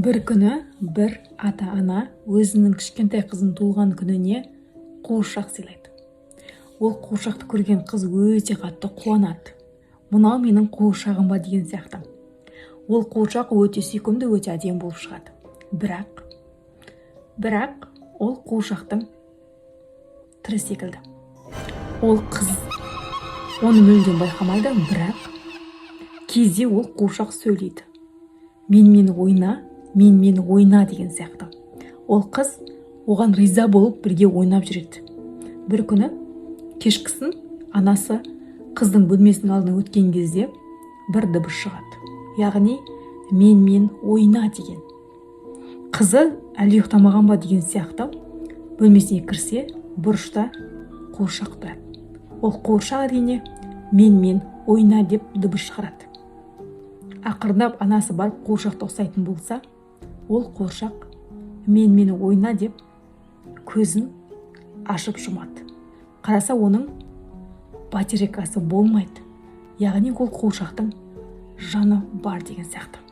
Бір күні бір ата-ана өзінің кішкентай қызының туылған күніне қуыршақ сыйлайды. Ол қуыршақты көрген қыз өте қатты қуанады. Мынау менің қуыршағым ба деген сияқты. Ол қуыршақ өте сүйкімді, өте әдемі болып шығады. Бірақ ол қуыршақтың тірі секілді. Ол қыз оны мүлдем байқамайды, бірақ кезде ол қуыршақ сөйлейді: «Менімен ойна, менімен ойна» деген сияқты. Ол қыз оған риза болып, бірге ойнап жүреді. Бір күні кешкісін анасы қыздың бөлмесінің алдынан өткен кезде бір дыбыс шығады, яғни «менімен ойна» деген. Қызы әлі ұйықтамаған ба деген сияқты бөлмесіне кірсе, бұрышта қуыршақ тұрады. Ол қуыршақ, әрине, «менімен ойна» деп дыбыс шығарады. Ақырындап анасы барып қуыршақты ұқсайтын болса, ол қуыршақ «менімен ойна» деп көзін ашып жұмады. Қараса, оның батарейкасы болмайды, яғни ол қуыршақтың жаны бар деген сияқты.